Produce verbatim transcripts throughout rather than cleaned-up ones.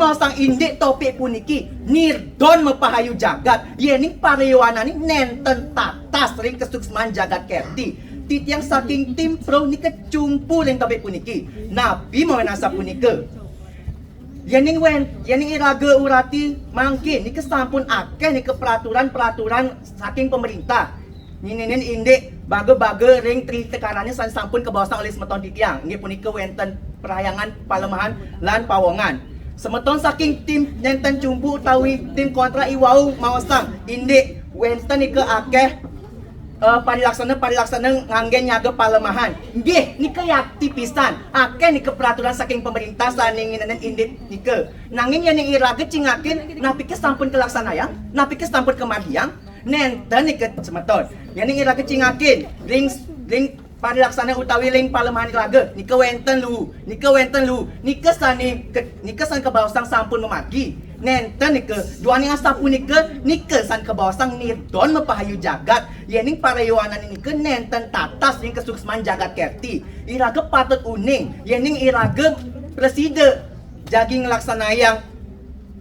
Pasang indik topik puniki, Nirdon Mapahayu Jagat, yéning para yowanané nénten tatas ring kasuksman jagat kerti. Titiang saking tim pro nika cumpu ring topik puniki. Napi mawinan sapunika? Yéning wén-, yéning iraga urati mangkin, nika sampun akéh nika peraturan-peraturan saking pemerintah. Nyininin indik baga-baga ring tritekarané sané sampun kabaosang olih semeton titiang. Inggih punika wénten Parahyangan, Palemahan, lan Pawongan. Semeton saking tim nénten cumpu utawi tim kontra iwau maosang indik wénten nika akéh, eh, parilaksana-parilaksana nganggén nyaga palemahan. Inggih, nika yakti pisan. Akéh nika peraturan saking pemerintah sané ngininin indik nika. Nanging yéning iraga cingakin, napike sampun kalaksanayang, napike sampun kamargiang, nénten nika semeton. Yéning iraga cingakin, ring, ring parilaksana utawi ring palemahan iraga, nika wénten lu, nika wénten lu, nika sané ke-, nika sané kabaosang sampun mamargi. Nénten nika, duaning asapunika, nika sané kabaosang Nirdon Mapahayu Jagat, yéning para yowanané nika nénten tatas ring kasuksman jagat kerti. Iraga patut uning, yéning iraga prasida jagi nglaksanayang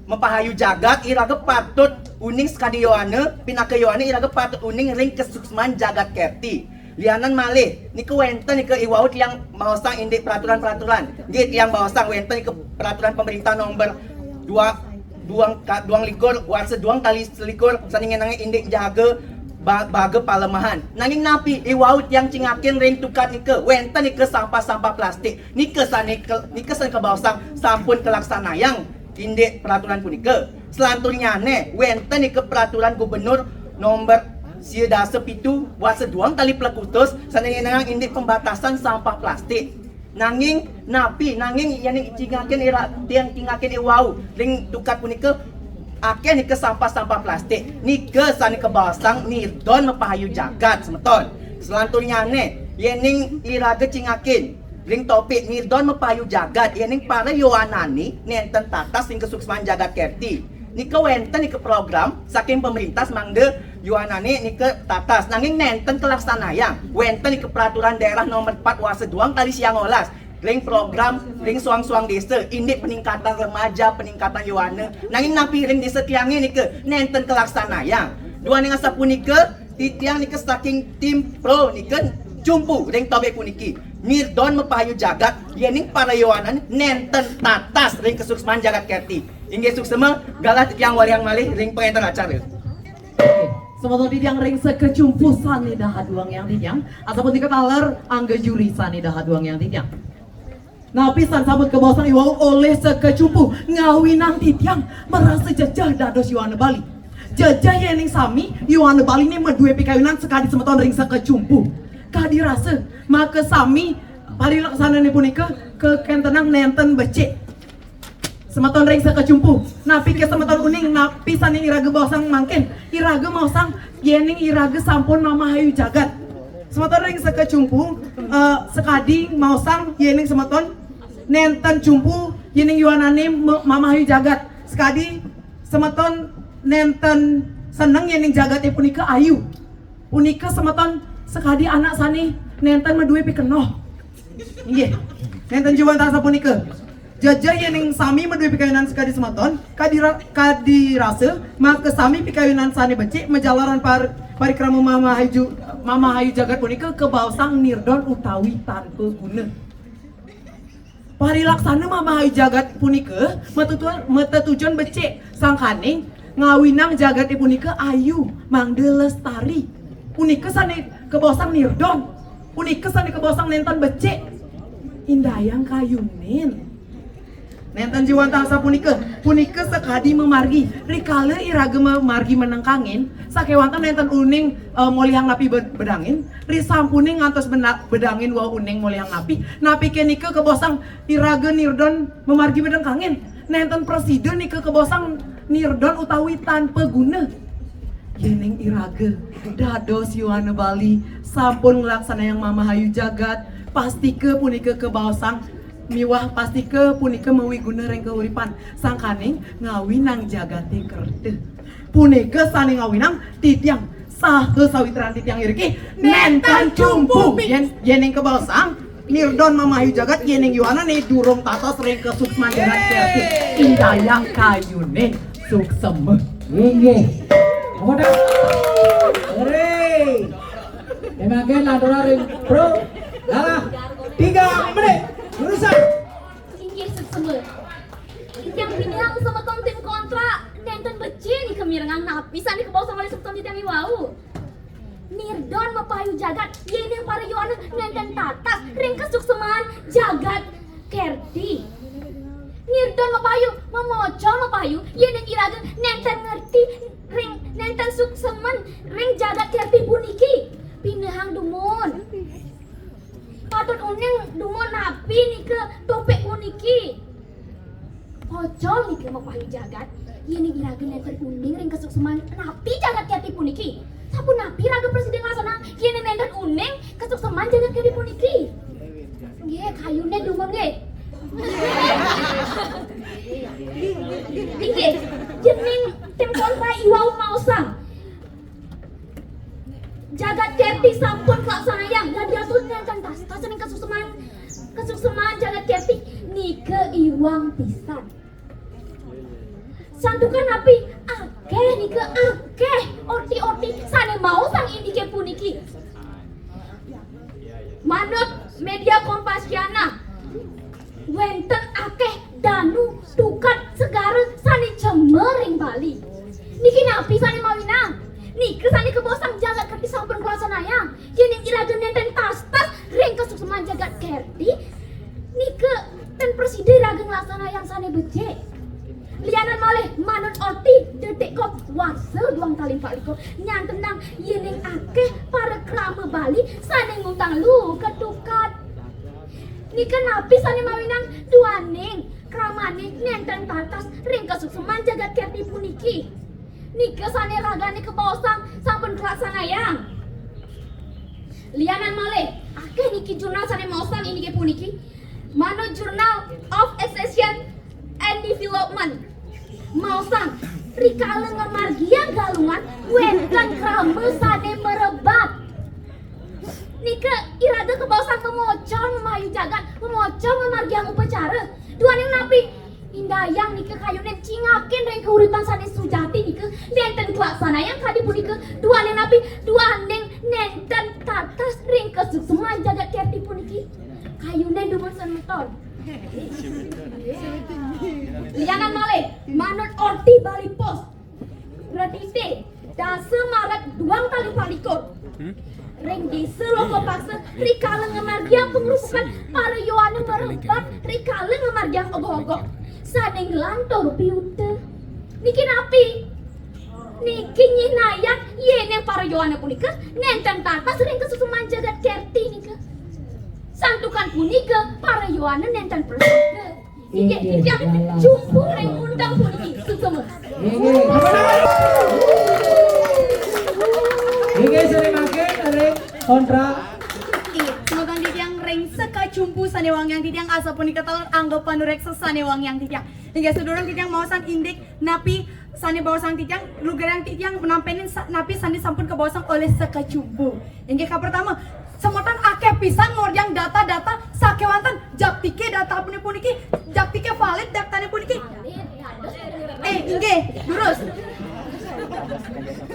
mapahayu jagat, iraga patut uning sakadi yowana, pinaka yowana iraga patut uning ring kasuksman jagat kerti. Lianan malih, nika wénten nika iwau tiang maosang indik peraturan-peraturan. Nggih, tiang maosang wénten nika peraturan pemerintah nomor dua, duang ka-, duang likur, warsa duang tali selikur, sané ngenang indik jaga ba-, baga palemahan. Nanging napi, iwau tiang cingakin ring tukad nika, wénten nika sampah-sampah plastik. Nika sané ke-, nika sané kabaosang sampun kalaksanayang indik peraturan punika. Selanturnyané, wénten nika peraturan gubernur nomor sia dasa pitu, warsa duang tali plekutus, sané ngenang indik pembatasan sampah plastik. Nanging napi, nanging yéning cingakin ira-, tiang cingakin iwau ring tukad punika, akéh nika sampah-sampah plastik. Nika sané kabaosang Nirdon Mapahayu Jagat, semeton. Selanturnyané, yéning iraga cingakin ring topik Nirdon Mapahayu Jagat, yéning para yowanané nénten tatas ring kasuksman jagat kerti. Nika wénten nika program saking pemerintah mangda yowanané nika tatas. Nanging nénten kalaksanayang. Wénten nika peraturan daerah nomor empat warsa duang tali siang olas. Ring program, ring suang-suang desa, indik peningkatan remaja, peningkatan yowana. Nanging napi ring desa tiangé nika nénten kalaksanayang. Duaning asapunika, titiang nika saking tim pro nika cumpu ring topik puniki. Nirdon Mapahayu Jagat, yéning para yowana nénten tatas ring kasuksman jagat kerti. Inggih suksma, galah titiang walihang malih ring pangénter acara. Semeton titiang ring sakacumpu sané dahat duang yang titiang, asapunika taler angga juri sané dahat duang yang titiang. Napi sané sampun kabaosang iwau olih sakacumpu ngawinang titiang marasa jejeh dados yowana Bali. Jejeh yéning sami yowana Baliné madué pikayunan sakadi semeton ring sakacumpu. Kadi rasa, maka sami parilaksanané punika kakéntenang nénten becik. Semeton ring sakacumpu, napi ké semeton uning, napi sané iraga baosang mangkin? Iraga maosang yéning iraga sampun mamahayu jagat. Semeton ring sakacumpu, eh, sakadi maosang yéning semeton nénten cumpu yéning yowanané ma-, mamahayu jagat. Sakadi semeton nénten seneng yéning jagaté punika ayu. Punika semeton sakadi anak sané nénten madué pikenoh. Inggih. Nénten jiwantah sapunika. Jejeh yéning sami madué pikayunan sakadi semeton, kadi ra-, kadi rasa, maka sami pikayunan sané becik majalaran par-, parikrama mamahayu, mamahayu jagat punika kabaosang nirdon utawi tanpa guna. Parilaksana mamahayu jagat punika matetu-, matetujon becik sangkaning ngawinang jagaté punika ayu, mangda lestari. Punika sané kabaosang nirdon. Punika sané kabaosang nénten becik. Indayang kayunin. Nénten jiwantah sapunika, punika sakadi mamargi. Rikala iraga mamargi meneng kangin, sakéwanten nénten uning, eh, molihang napi bed-, bedangin, risampuné ngantos bena-, bedangin wau uning molihang napi. Napiké nika kabaosang iraga nirdon mamargi meneng kangin? Nénten prasida nika kabaosang nirdon utawi tanpa guna. Yéning iraga dados yowana Bali sampun nglaksanayang mamahayu jagat, pastika punika kabaosang miwah pastika punika mawiguna ring kauripan, sangkaning ngawinang jagaté kerta. Punika sané ngawinang titiang saha sawitran titiang iriki nénten cumpu. Yén, yéning kabaosang Nirdon mamahayu jagat yéning yowanané durung tatas ring kasuksman jagat kerti. Indayang kayuné suksema. Inggih. Apa dah? Hore. Demikian lanturan ring Bro. Dalam tiga menit. Lulusan. Inggih suksema. Titiang pinang semeton tim kontra nénten becik nika mirengang napi sané kabaosang olih semeton titiang iwau. Nirdon mapahayu jagat, yéning para yowana nénten tatas ring kasukseman jagat kerti. Nirdon mapahayu, mamocol mapahayu, yéning iraga nénten ngerti ring, nénten sukseman ring jagat kerti puniki. Pinehang dumun. Patut uning dumun napi nika topik puniki. Pocol nika mapahayu jagat, yéning iraga nénten uning ring kasukseman napi jagat kerti puniki. Sapunapi raga prasida nglaksana, yéning nénten uning kasukseman jagat kerti puniki? Nggih, kayuné dumun nggih. Inggih, yéning tim kontra iwau maosang. Jagat kerti sampun kalaksanayang, yadiastun nénten tatas ring kasukseman, kasukseman jagat kerti nika iwang pisan. Santukan napi akéh nika akéh orti-orti sané maosang indiké puniki. Manut média Kompasiana, wénten akéh danu, tukad, segara sané cemeng ring Bali. Niki napi sané mawinang? Nika sané kabaosang jagat kerti sampun kalaksanayang. Yéning iraga nénten tatas ring kasukseman jagat kerti, nika tan prasida iraga nglaksanayang sané becik. Lianan malih manut orti Detikcom warsa duang tali empat likur nyantenang yéning akéh para krama Bali sané ngutang luka tukad. Nika napi sané mawinang duaning kramané nénten tatas ring kasukseman jagat kerti puniki? Nika sané ragané kabaosang sampun kalaksanayang. Lianan malih, akéh niki jurnal sané maosang indiké puniki. Manut Journal of Education and Development, maosang, rikala ngamargiang Galungan wénten krama sané marebat. Nika iraga kabaosang mamocol mamahayu jagat, mamocol ngamargiang upacara. Duaning napi? Indayang nika kayuné cingakin ring kauripan sané sujati nika nénten kalaksanayang kadi punika. Duaning napi? Duaning nénten tatas ring kasukseman jagat kerti puniki. Kayuné dumun semeton. Lianan malih, manut orti Bali Post, ratité dasa Maret duang tali empat likur. Ring Désa Lokapaksa, rikala ngamargiang pangrupukan, para yowana marebat rikala ngamargiang ogoh-ogoh sané nglantur piuta. Niki napi? Niki nyihnayang yéning para yowana punika nénten tatas ring kasukseman jagat kerti nika. Santukan punika, para yowana nénten prasida. Inggih, inggih, titiang dalam jumpu ring undang puniki, suksma. Inggih. Inggih, sané mangkin ring kontra. Inggih, semeton titiang ring sekacumpu sané wangiang titiang, asapunika taler angga panuréksa sané wangiang titiang. Inggih, sadurung titiang maosang indik napi sané baosang titiang, lugrayang titiang nampénin sa-, napi sané sampun kabaosang olih sekacumpu. Inggih, kapertama, semeton akéh pisan ngordiang data-data sakéwanten. Jaktiké datané puniki, jaktiké valid datané puniki. Eh, inggih, durus.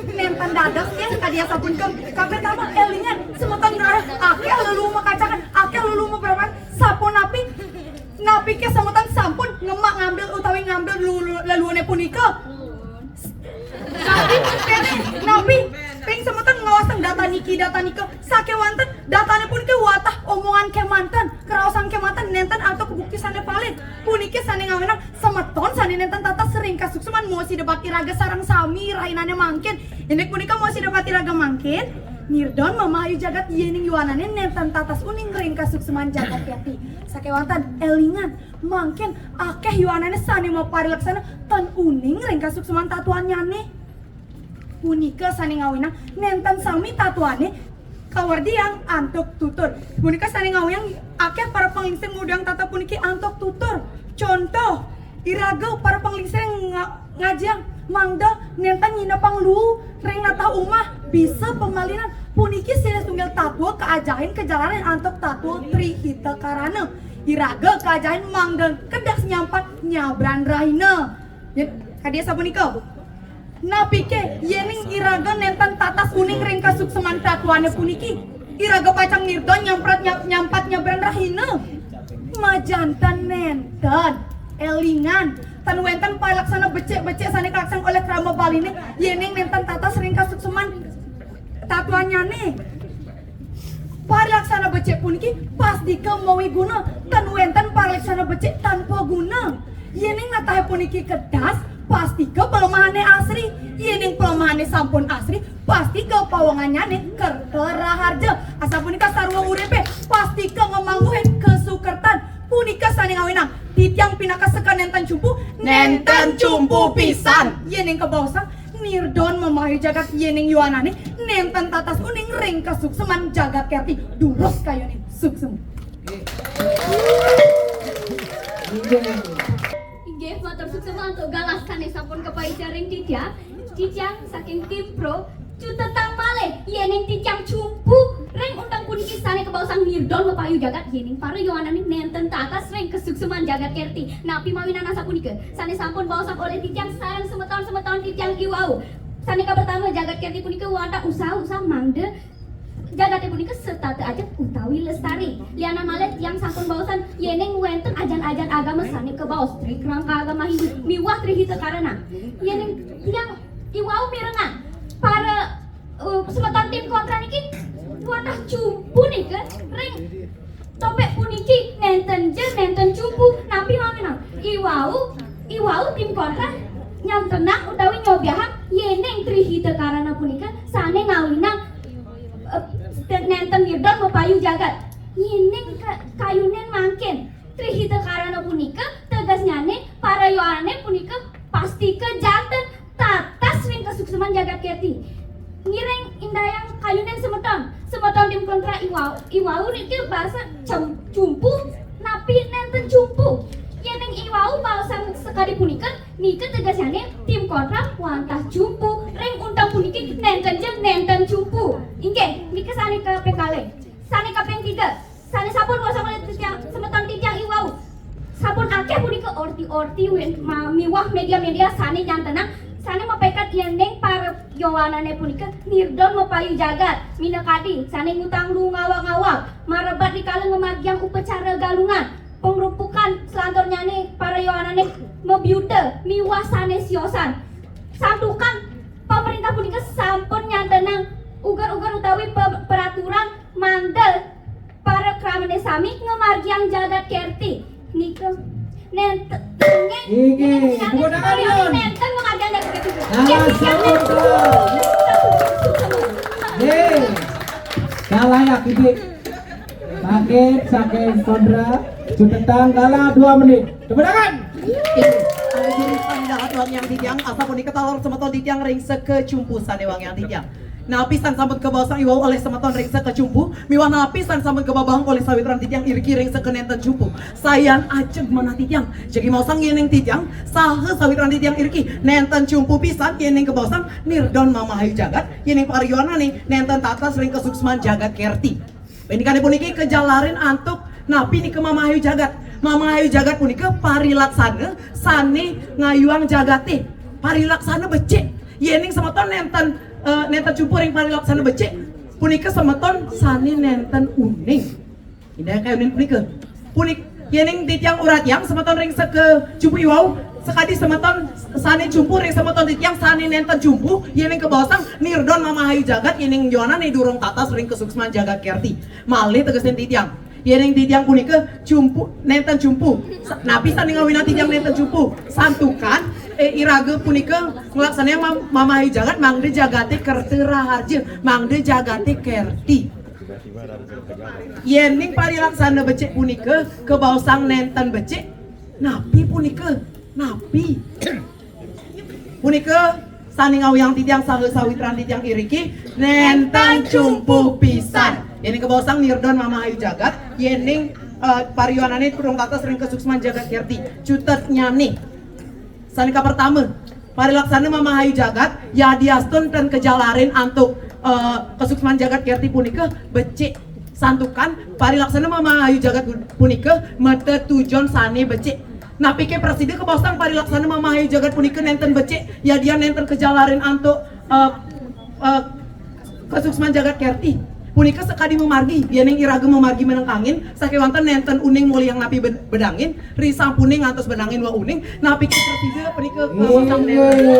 Nénten dados nggih kadi asapunika. Kapertama, élingan, semeton ngrereh akéh leluma kacangan, akéh leluma praman, sapunapi, napiké semeton sampun ngemak ngambil utawi ngambil lelu-, leluhuné punika. Napi, napi, ping semeton ngawasang data niki, data nika. Sakéwanten, datané puniki wantah omongan kémanten, karaosan kémanten, nénten antuk bukti sané valid. Puniki sané ngawinang semeton sané nénten tatas ring kasukseman, mosida pati raga sareng sami rahinané mangkin. Indik punika mosida pati raga mangkin, nirdon mamahayu jagat yéning yuanané nénten tatas uning ring kasukseman jagat yati. Sakéwanten, élingan, mangkin akéh yuanané sané maparilaksana tan uning ring kasukseman tatuannyané. Punika sané ngawinang nénten sami tatuané kawardiang antuk tutur. Punika sané ngawinang akéh para panglingsir ngudiang tata puniki antuk tutur. Contoh, iraga para panglingsir nga-, ngajiang mangda nénten nyinepang luu ring natah umah, bisa pamalinan Puniki silih tunggil tatwa kaajahin kajalarin antuk tatwa Tri Hita Karana. Iraga kaajahin mangda kedas nyampat nyabran rahina. Ya, kadi sapunika. Napiké yéning iraga nénten tatas uning ring kasukseman tatwané puniki? Iraga pacang nirdon nyamprat nya-, nyampat nyabran rahina. Majanten nénten élingang, tan wénten palaksana becik-becik sané kalaksan olih krama Baliné, yéning nénten tatas ring kasukseman tatwannyané. Parilaksana becik puniki pastika mawiguna, tan wénten parilaksana becik tanpa guna. Yéning natahé puniki kedas, pastika palemahané asri. Yéning palemahané sampun asri, pastika pawongannyané kerta raharja. Asapunika sarwa uripé, pastika ngamangguhin kasukertan. Punika sané ngawinang titiang pinaka seka nénten cumpu, nénten cumpu pisan. Yéning kabaosang nirdon mamahayu jagat, yéning yowanané nénten tatas uning ring kasukseman jagat kerti. Durus kayunin, suksema. Inggih, matur suksema antuk galah sané sampun kapaica ring titiang. Titiang saking tim pro, cutetang malih yéning titiang cumpu ring unteng puniki sané kabaosang nirdon mapayu jagat, yéning para yowanané nénten tatas ring kasukseman jagat kerti. Napi mawinan asapunika? Sané sampun baosang olih titiang sareng semeton-semeton titiang iwau. Sané kapertama, jagat kerti punika wantah usaha-usaha mangda jagaté punika setata ajeg utawi lestari. Lianan malih tiang sampun baosang yéning wénten ajan-ajan agama sané kabaos Tri Kerangka Agama Hindu miwah Tri Hita Karana. Yéning tiang iwau mirengang para, uh, semeton tim kontra niki wantah cumpu nika ring topik puniki nénten ja, nénten cumpu. Napi mawinan? Iwau, iwau tim kontra nyantenang utawi nyobiahang yéning Tri Hita Karana punika sané ngawinang, eh, nénten nirdon mapayu jagat. Yéning ka-, kayunin mangkin Tri Hita Karana punika tegesnyané para yowanané punika pastika janten tatas ring kasukseman jagat kerti. Ngiring indayang kayunin semeton. Semeton tim kontra iwau, iwau niki basa cem-, cumpu, napi nénten cumpu? Yéning iwau baosang sakadi punika, nika tegesnyané tim kontra wantah cumpu. Ring unteng puniki nénten ja, nénten cumpu. Inggih, nika sané kaping kalih. Sané kaping tiga. Sané sampun wasang olih titiang, semeton titiang iwau. Sampun akéh punika orti-orti wén-, ma-, miwah média-média sané nyantenang, sané mapaikut yéning para yowanané punika nirdon mapayu jagat, minakadi sané ngutang luh ngawag-ngawag, marebat rikala ngamargiang upacara Galungan, pangrupukan, salanturnyané para yowanané mabiuta miwah sané siosan. Santukan pamréntah punika sampun nyantenang uger-uger utawi pe-, peraturan mangda para kramané sami ngamargiang jagat kerti. Nika nénten, inggih, tepuk tangan, Yun. Nénten ngamargiang jagat kerti. Nah, sampun, Kak. Hei, salah ya, Bibi. Saking, saking kontra, cutetang galah dua menit. Tepuk tangan. Inggih, anugrah pangdahat wangiang titiang, asapunika taler semeton titiang ring seka cumpu sané wangiang titiang. Napi sané sampun kabaosang iwau olih semeton ring seka cumpu, miwah napi sané sampun kababahang olih sawitran titiang iriki ring seka nénten cumpu. Sayan ajeg manah titiang. Jagi maosang yéning titiang saha sawitran titiang iriki nénten cumpu pisan yéning kabaosang nirdon mamahayu jagat, yéning para yowanané nénten tatas ring kasukseman jagat kerti. Indikané puniki kajalarin antuk napi nika mamahayu jagat. Mamahayu jagat punika parilaksana sané ngayuang jagaté. Parilaksana becik. Yéning semeton nénten, eh, nénten cumpu ring parilaksana becik, punika semeton sané nénten uning. Indah kayunin punika. Punik-, yéning titiang uratiang semeton ring seka cumpu iwau, sakadi semeton sané cumpu ring semeton titiang sané nénten cumpu, yéning kabaosang nirdon mamahayu jagat, yéning yowanané durung tatas ring kasukseman jagat kerti. Malih tegesin titiang. Yéning titiang punika cumpu, nénten cumpu. Sa-, napi sané ngawinang titiang nénten cumpu? Santukan, eh, iraga punika nglaksanayang mam-, mamahayu jagat mangda jagaté kerta raharja, mangda jagaté kerti. Yéning parilaksana becik punika kabaosang nénten becik, napi punika? Napi? Punika sané ngawinang titiang saha sawitran titiang iriki nénten cumpu pisan. Yéning kabaosang nirdon mamahayu jagat, yéning, eh, para yowanané durung tatas ring kasukseman jagat kerti. Cutetnyané. Sané kapertama, parilaksana mamahayu jagat, yadiastun tan kajalarin antuk eh, kasuksman jagat kerti punika becik. Santukan parilaksana mamahayu jagat punika matetujon sane becik. Napi ké prasida kabaosang parilaksana mamahayu jagat punika nénten becik, yadian nénten kajalarin antuk, eh, eh, kasuksman jagat kerti. Punika sakadi mamargi, yéning iraga mamargi manengkangin, sakéwanten nénten uning molihang napi bed-, bedangin, risampune ngantos bedangin wa uning, napi ké prasida punika kabaosang nénten.